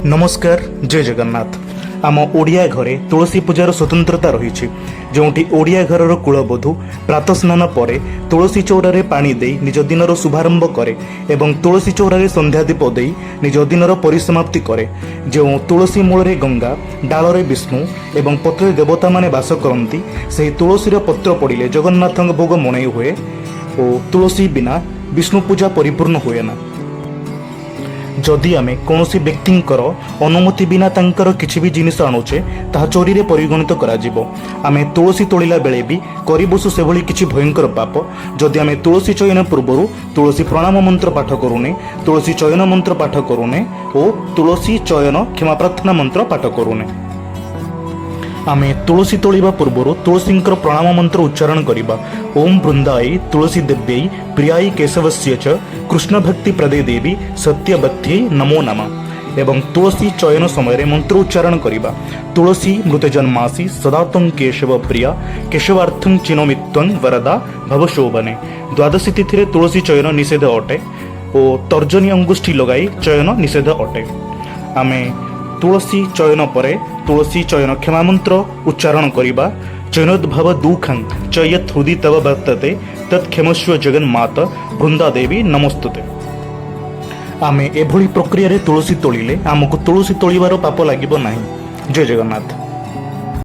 ନମସ୍କାର, ଜୟ ଜଗନ୍ନାଥ। ଆମ ଓଡ଼ିଆ ଘରେ ତୁଳସୀ ପୂଜାର ସ୍ୱତନ୍ତ୍ରତା ରହିଛି, ଯେଉଁଠି ଓଡ଼ିଆ ଘରର କୁଳବଧୂ ପ୍ରାତଃ ସ୍ନାନ ପରେ ତୁଳସୀ ଚଉରାରେ ପାଣି ଦେଇ ନିଜ ଦିନର ଶୁଭାରମ୍ଭ କରେ ଏବଂ ତୁଳସୀ ଚଉରାରେ ସନ୍ଧ୍ୟା ଦୀପ ଦେଇ ନିଜ ଦିନର ପରିସମାପ୍ତି କରେ। ଯେଉଁ ତୁଳସୀ ମୂଳରେ ଗଙ୍ଗା, ଡାଳରେ ବିଷ୍ଣୁ ଏବଂ ପତ୍ରରେ ଦେବତାମାନେ ବାସ କରନ୍ତି, ସେହି ତୁଳସୀର ପତ୍ର ପଡ଼ିଲେ ଜଗନ୍ନାଥଙ୍କ ଭୋଗ ମଣେଇ ହୁଏ ଓ ତୁଳସୀ ବିନା ବିଷ୍ଣୁ ପୂଜା ପରିପୂର୍ଣ୍ଣ ହୁଏ ନା। ଯଦି ଆମେ କୌଣସି ବ୍ୟକ୍ତିଙ୍କର ଅନୁମତି ବିନା ତାଙ୍କର କିଛି ବି ଜିନିଷ ଆଣୁଛେ, ତାହା ଚୋରିରେ ପରିଗଣିତ କରାଯିବ। ଆମେ ତୁଳସୀ ତୋଳିଲା ବେଳେ ବି କରିବସୁ ସେଭଳି କିଛି ଭୟଙ୍କର ପାପ, ଯଦି ଆମେ ତୁଳସୀ ଚୟନ ପୂର୍ବରୁ ତୁଳସୀ ପ୍ରଣାମ ମନ୍ତ୍ର ପାଠ କରୁନେ, ତୁଳସୀ ଚୟନ ମନ୍ତ୍ର ପାଠ କରୁନେ ଓ ତୁଳସୀ ଚୟନ କ୍ଷମା ପ୍ରାର୍ଥନା ମନ୍ତ୍ର ପାଠ କରୁନେ। ଆମେ ତୁଳସୀ ତୋଳିବା ପୂର୍ବରୁ ତୁଳସୀଙ୍କର ପ୍ରଣାମ ମନ୍ତ୍ର ଉଚ୍ଚାରଣ କରିବା। ଓಂ ବୃନ୍ଦାଇ ତୁଳସୀ ଦେବ୍ୟೈ ପ୍ରିୟାଇ କେଶବସ୍ୟ ଚ କୃଷ୍ଣ ଭକ୍ତି ପ୍ରଦେ ଦେବୀ ସତ୍ୟବତ୍ୟై ନମୋ ନମଃ। ଏବଂ ତୁଳସୀ ଚୟନ ସମୟରେ ମନ୍ତ୍ର ଉଚ୍ଚାରଣ କରିବା। ତୁଳସୀ ମୃତ ଜନ୍ମାସି ସଦାତ୍ୱଂ କେଶବ ପ୍ରିୟା କେଶବାର୍ଥଂ ଚିନୋମି ତ୍ୱଂ ବରଦା ଭବ ଶୋଭନେ। ଦ୍ୱାଦଶୀ ତିଥିରେ ତୁଳସୀ ଚୟନ ନିଷେଧ ଅଟେ ଓ ତର୍ଜନୀ ଅଙ୍ଗୁଷ୍ଠି ଲଗାଇ ଚୟନ ନିଷେଧ ଅଟେ। ଆମେ ତୁଳସୀ ଚୟନ ପରେ ତୁଳସୀ ଚୟନ କ୍ଷମା ମନ୍ତ୍ର ଉଚ୍ଚାରଣ କରିବା। ଚୟନୋଦ୍ଭବ ଦୁଃଖଂ ଚ ୟତ୍ ହୃଦି ତବ ବର୍ତ୍ତତେ ତତ୍ କ୍ଷମସ୍ୱ ଜଗନ୍ମାତ ବୃନ୍ଦାଦେବୀ ନମସ୍ତୁତେ। ଆମେ ଏଭଳି ପ୍ରକ୍ରିୟାରେ ତୁଳସୀ ତୋଳିଲେ ଆମକୁ ତୁଳସୀ ତୋଳିବାର ପାପ ଲାଗିବ ନାହିଁ। ଜୟ ଜଗନ୍ନାଥ।